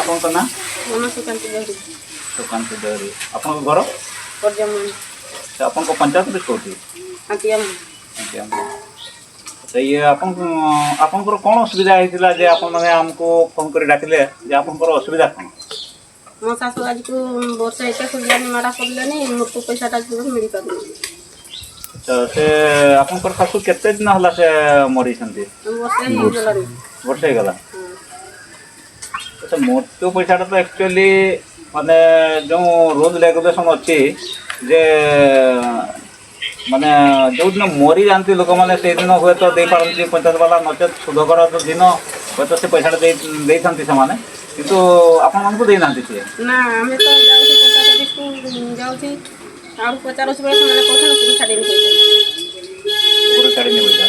ଆପଣଙ୍କ ନାଁ? ମୋ ନାଁ ସୁକାନ୍ତି ଦେହୁରୀ। ସୁକାନ୍ତି ଦେହୁରୀ। ଆପଣଙ୍କ ଘର? ପର୍ଯ୍ୟମଣି। ଆଚ୍ଛା, ଆପଣଙ୍କ ପଞ୍ଚାୟତ ଅଫିସ୍ କୋଉଠି? ହାତିଆମଣି। ଆଜ୍ଞା। ଆଚ୍ଛା, ଇଏ ଆପଣଙ୍କର କ'ଣ ଅସୁବିଧା ହେଇଥିଲା ଯେ ଆପଣମାନେ ଆମକୁ ଫୋନ୍ କରି ଡାକିଲେ ଯେ ଆପଣଙ୍କର ଅସୁବିଧା କ'ଣ? ମୋ ଶାଶୁ ଆଜିକୁ ବର୍ଷେ ଏତେ ଖୋଜିଲାନି, ମାଡ଼ା ପଡ଼ିଲାନି, ମୃତ୍ୟୁ ପଇସାଟା ମିଳିପାରୁନି। ଆଚ୍ଛା, ସେ ଆପଣଙ୍କର ଶାଶୁ କେତେ ଦିନ ହେଲା ସେ ମରିଛନ୍ତି? ବର୍ଷେ ହେଇଗଲାଣି। ବର୍ଷେ ହେଇଗଲା? ହଁ। ଆଚ୍ଛା, ମୃତ୍ୟୁ ପଇସାଟା ତ ଆକ୍ଚୁଆଲି ମାନେ ଯେଉଁ ରୁଲ୍ ରେଗୁଲେସନ୍ ଅଛି ଯେ ମାନେ ଯେଉଁଦିନ ମରିଯାଆନ୍ତି ଲୋକମାନେ, ସେଇଦିନ ହୁଏତ ଦେଇପାରନ୍ତି ପଞ୍ଚାୟତ ବାଲା, ନଚେତ୍ ସୁଧଘର ଦିନ ହୁଏତ ସେ ପଇସାଟା ଦେଇଥାନ୍ତି ସେମାନେ। କିନ୍ତୁ ଆପଣମାନଙ୍କୁ ଦେଇନାହାନ୍ତି ସିଏ? ନା, ଆମେ ତ ଯାଉଛି ପଞ୍ଚାୟତ ଅଫିସକୁ ଯାଉଛି ଆଉ ପଚାରୁଛି ବେଳେ ସେମାନେ କହୁଛନ୍ତି ଉପରୁ ଛାଡ଼ିନି ପଇସା। ଉପରୁ ଛାଡ଼ିନି ପଇସା।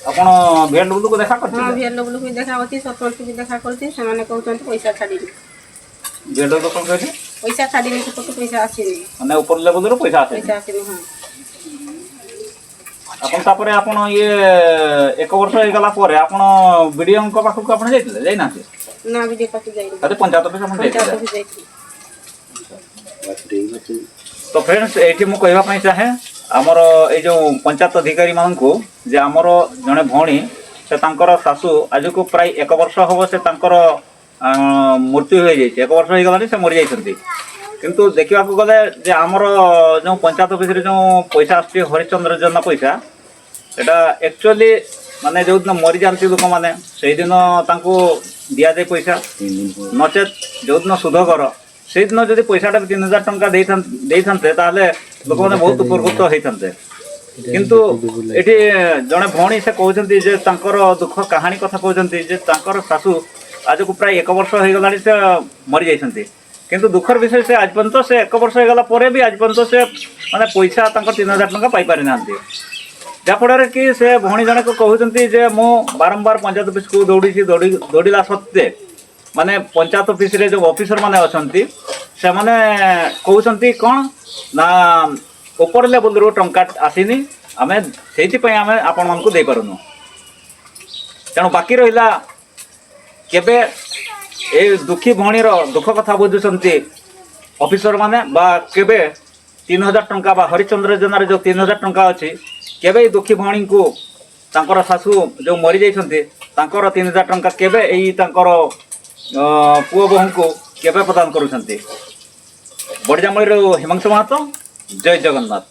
ଆପଣ ଭିଏଲ୍ଡବ୍ଲ୍ୟୁକୁ ଦେଖା କରିଥିଲେ? ଭିଏଲ୍ଡବ୍ଲ୍ୟୁ ବି ଦେଖା ଅଛି, ସରପଞ୍ଚକୁ ବି ଦେଖା କରୁଛି। ସେମାନେ କହୁଛନ୍ତି ପଇସା ଛାଡ଼ିନି। ଭିଏଲ୍ଡବ୍ଲ୍ୟୁ କ'ଣ କହିଲେ? ପଇସା ଛାଡ଼ିନି, ସେପଟୁ ପଇସା ଆସିନି। ମାନେ ଉପର ଲେଭେଲରୁ ପଇସା ଆସେନି? ପଇସା ଆସିନି, ହଁ। ଆପଣ ତାପରେ ଆପଣ ଇଏ ଏକ ବର୍ଷ ହେଇଗଲା ପରେ ଆପଣ ବିଡ଼ିଓଙ୍କ ପାଖକୁ ଆପଣ ଯାଇଥିଲେ, ଯାଇନାହାନ୍ତି? ନା, ବିଡ଼ିଓ ପାଖକୁ ଯାଇନି। ତାହେଲେ ପଞ୍ଚାୟତ ଅଫିସ ଆପଣ ପଞ୍ଚାୟତ ଯାଇଥିଲେ? ଅଫିସ ଯାଇଥିଲି। ତ ଫ୍ରେଣ୍ଡସ୍, ଏଇଠି ମୁଁ କହିବା ପାଇଁ ଚାହେଁ ଆମର ଏଇ ଯେଉଁ ପଞ୍ଚାୟତ ଅଧିକାରୀମାନଙ୍କୁ ଯେ ଆମର ଜଣେ ଭଉଣୀ, ସେ ତାଙ୍କର ଶାଶୁ ଆଜକୁ ପ୍ରାୟ ଏକ ବର୍ଷ ହେବ ସେ ତାଙ୍କର ମୃତ୍ୟୁ ହୋଇଯାଇଛି। ଏକ ବର୍ଷ ହେଇଗଲାଣି ସେ ମରିଯାଇଛନ୍ତି। କିନ୍ତୁ ଦେଖିବାକୁ ଗଲେ ଯେ ଆମର ଯେଉଁ ପଞ୍ଚାୟତ ଅଫିସରେ ଯେଉଁ ପଇସା ଆସୁଛି, ହରିଶ୍ଚନ୍ଦ୍ର ଯୋଜନା ପଇସା, ସେଟା ଆକ୍ଚୁଆଲି ମାନେ ଯେଉଁଦିନ ମରିଯାଆନ୍ତି ଲୋକମାନେ, ସେଇଦିନ ତାଙ୍କୁ ଦିଆଯାଏ ପଇସା, ନଚେତ୍ ଯେଉଁଦିନ ସୁଧଘର ସେଇଦିନ ଯଦି ପଇସାଟା 3000 ଟଙ୍କା ଦେଇଥାନ୍ତେ, ତାହେଲେ ଲୋକମାନେ ବହୁତ ଉପକୃତ ହେଇଥାନ୍ତେ। କିନ୍ତୁ ଏଠି ଜଣେ ଭଉଣୀ ସେ କହୁଛନ୍ତି ଯେ ତାଙ୍କର ଦୁଃଖ କାହାଣୀ କଥା କହୁଛନ୍ତି ଯେ ତାଙ୍କର ଶାଶୁ ଆଜକୁ ପ୍ରାୟ ଏକ ବର୍ଷ ହେଇଗଲାଣି ସେ ମରିଯାଇଛନ୍ତି। କିନ୍ତୁ ଦୁଃଖର ବିଷୟ, ସେ ଆଜି ପର୍ଯ୍ୟନ୍ତ ସେ ଏକ ବର୍ଷ ହେଇଗଲା ପରେ ବି ଆଜି ପର୍ଯ୍ୟନ୍ତ ସେ ମାନେ ପଇସା ତାଙ୍କର 3000 ଟଙ୍କା ପାଇପାରିନାହାନ୍ତି। ଯାହାଫଳରେ କି ସେ ଭଉଣୀ ଜଣକ କହୁଛନ୍ତି ଯେ ମୁଁ ବାରମ୍ବାର ପଞ୍ଚାୟତ ଅଫିସକୁ ଦୌଡ଼ିଛି। ଦୌଡ଼ିଲା ସତ୍ତ୍ୱେ ମାନେ ପଞ୍ଚାୟତ ଅଫିସରେ ଯେଉଁ ଅଫିସର ମାନେ ଅଛନ୍ତି, ସେମାନେ କହୁଛନ୍ତି କ'ଣ ନା ଉପର ଲେଭେଲରୁ ଟଙ୍କା ଆସିନି, ଆମେ ସେଇଥିପାଇଁ ଆମେ ଆପଣମାନଙ୍କୁ ଦେଇପାରୁନୁ। ତେଣୁ ବାକି ରହିଲା କେବେ ଏଇ ଦୁଃଖୀ ଭଉଣୀର ଦୁଃଖ କଥା ବୁଝୁଛନ୍ତି ଅଫିସର ମାନେ ବା କେବେ 3000 ଟଙ୍କା ବା ହରିଶ୍ଚନ୍ଦ୍ର ଯୋଜନାରେ ଯେଉଁ 3000 ଟଙ୍କା ଅଛି, କେବେ ଏଇ ଦୁଃଖୀ ଭଉଣୀଙ୍କୁ ତାଙ୍କର ଶାଶୁ ଯେଉଁ ମରିଯାଇଛନ୍ତି, ତାଙ୍କର 3000 ଟଙ୍କା କେବେ ଏଇ ତାଙ୍କର ପୁଅ ବୋହୂଙ୍କୁ କେବେ ପ୍ରଦାନ କରୁଛନ୍ତି? ବଡ଼ିଜାମୁଳିରୁ ହିମାଂଶୁ ମାହାତ, ଜୟ ଜଗନ୍ନାଥ।